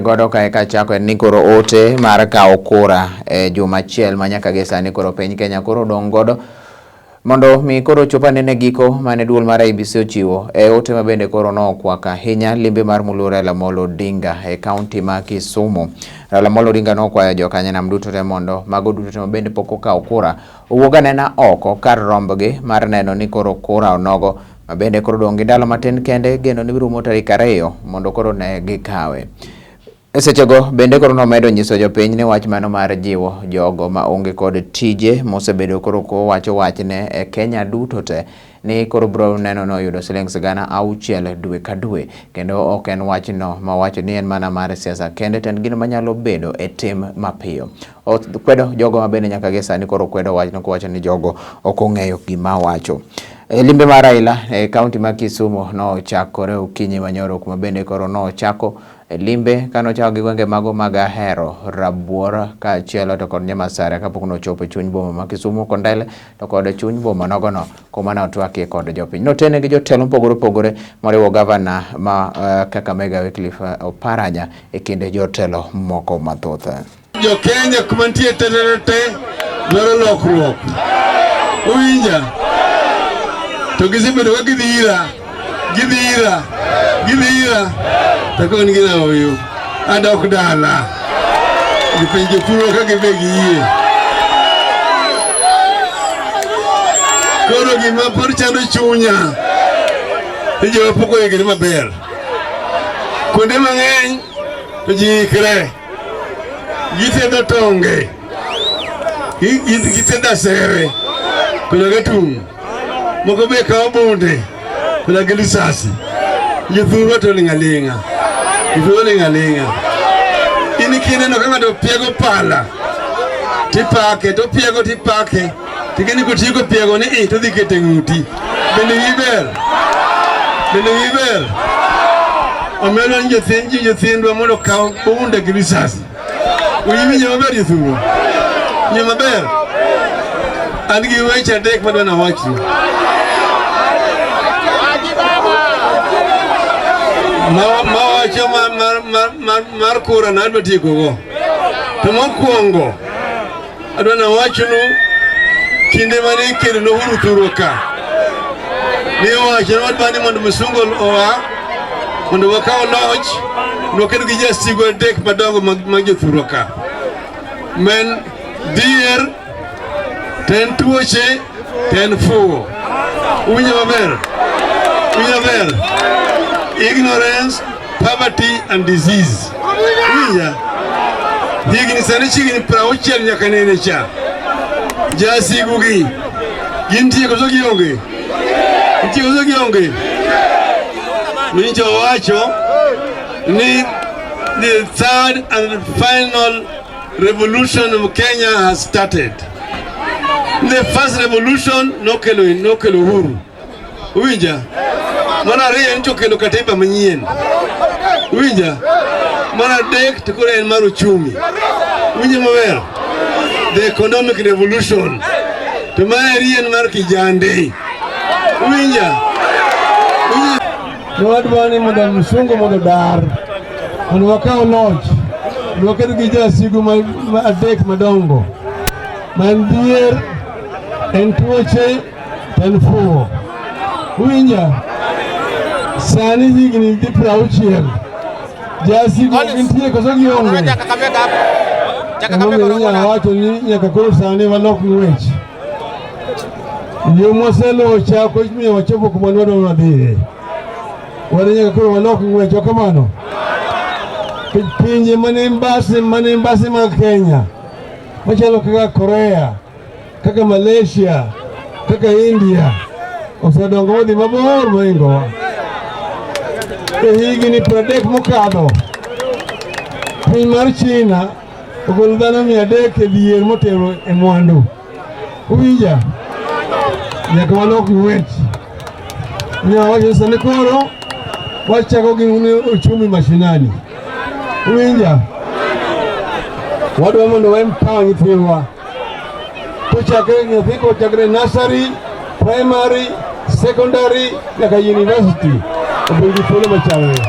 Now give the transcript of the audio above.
Godo kae kachako en ni koro ote mar kawo kura e juma achiel ma nyaka gi sani koro piny Kenya koro odong' godo mondo mi koro chop anene giko mane duol mar IEBC ochiwo e ote ma bende koro nokwako ahinya limbe mar moluor Raila Amolo Odinga e kaunti ma Kisumu. Raila Amolo Odinga nokwayo jokanyanam duto te mondo mago duto te ma bende pok okawo kura owuog anena oko kar rombgi mar neno ni koro kura onogo ma bende koro odong' gi ndalo matin kende geno ni rumo tarik 2 mondo koro ne gikawe. E sechego bende koro nomedo nyiso jopiny ni wach mano mar jiwo jogo ma onge kod tije mosebedo koro kowacho wachne e Kenya duto te ni koro bro neno noyudo silings 6,000 dwe ka dwe kendo ok en wachno mawacho ni en mana mar siasa kende to en gino manyalo bedo e tim mapiyo. Kwedo jogo ma bende nyaka gi sani koro kwedo wachno kowacho ni jogo ok ong'eyo gima wacho. E limbe mar Raila e kaunti ma Kisumu nochakore okinyi manyoro kuma bende koro nochako e limbe kanochako gi gwenge mago mag Ahero, Rabuor kaachiel to kod Nyamasare kapok nochopo e chuny boma ma Kisumu Kondele to kod chuny boma nogono kuma notwakie kod jopiny. Notene gi jotelo mopogore opogore moriwo gavana ma Kakamega Wycliffe Oparanya e kind jotelo moko mathoth. Jo Kenya kuma nitie te te te dwaro lokruok. Uwinja? To gisebedo ka gidhi ira, gidhi ira, gidhi ira. To koni gina oyo, adok dala. Gipenjo jopuro ka gibe giyie. Koro gima pod chando chunya, ni joma pok oikre maber. Kuonde mang'eny to ji ikre. Githedho tonge, githedho asere, koda gatung'. Moko be kawo bunde, koda gi lisasi. Jothurwa to ling' aling'a. Jothurwa ling' aling'a. In kineno ka ng'ato piego pala, tipake, to piego tipake. Tigeni kotieko piego ni i to dhi kete ng'uti. Bende wiyi ber? Bende wiyi ber? Omedo ni jothindwa mondo okaw bunde gi risasi. Uwinjo maber jothurwa? Winjo maber? An gi weche adek madwa nawachnu. Mawacho mar kura na adwa tiekogo. To mokwongo adwa nawachnu kinde mane ikedo ne Uhuru thurwa ka ne owacho ni wadwa ni mondo msungu oa mondo wakaw loch mondo wakedo gi jasigu adek madongo mag jothurwa ka men dhier to en tuoche to en fuwo. Uwinjo maber? Uwinjo maber? Ignorance, poverty and disease. Uwinja? Higni sani chiegni 60 nyaka nene cha. Jasigu gi gintie koso gionge? Nitie koso gionge? Minjo wacho ni the third and final revolution of Kenya has started. The first revolution nokelo nokelo uhuru. Uwinja? Mar ariyo ncho kelo katiba manyien. Uwinja? Mar adek to koro en mar uchumi. Uwinja maber? The economic revolution. To maeri en mar kijande. Uwinja? Ne wadwa ni mondo msungu mondo dar mondo wakaw loch mondo waked gi jasigu ma adek madongo ma en dhier, en tuoche, to en fuwo. Uwinja? Sani higni dhi 60 jasigu gintie koso gionge? Emomiyo inyalo wacho ni nyaka koro sani walok ng'wech. Yo mwaseluwo cha ok omiyo wachopo kuma ne wadwa wadhiye. Wan nyaka koro walok ng'wech, ok kamano? Pinje mane mbasi mane mbasi mag Kenya machalo kaka Korea, kaka Malaysia, kaka India osedongo modhi mabor mohingowa. E higni 30 mokadho, piny mar China ogolo dhano 300 e dhier motero e mwandu. Uwinja? Nyaka walok ng'wech. Nyawacho sani koro wachako gi uchumi mashinani. Uwinja? Wadwa mondo wa empower nyithindwa. Kochakre nyathi kochakre nursery, primary, secondary nyaka university obed gi thuolo machalre.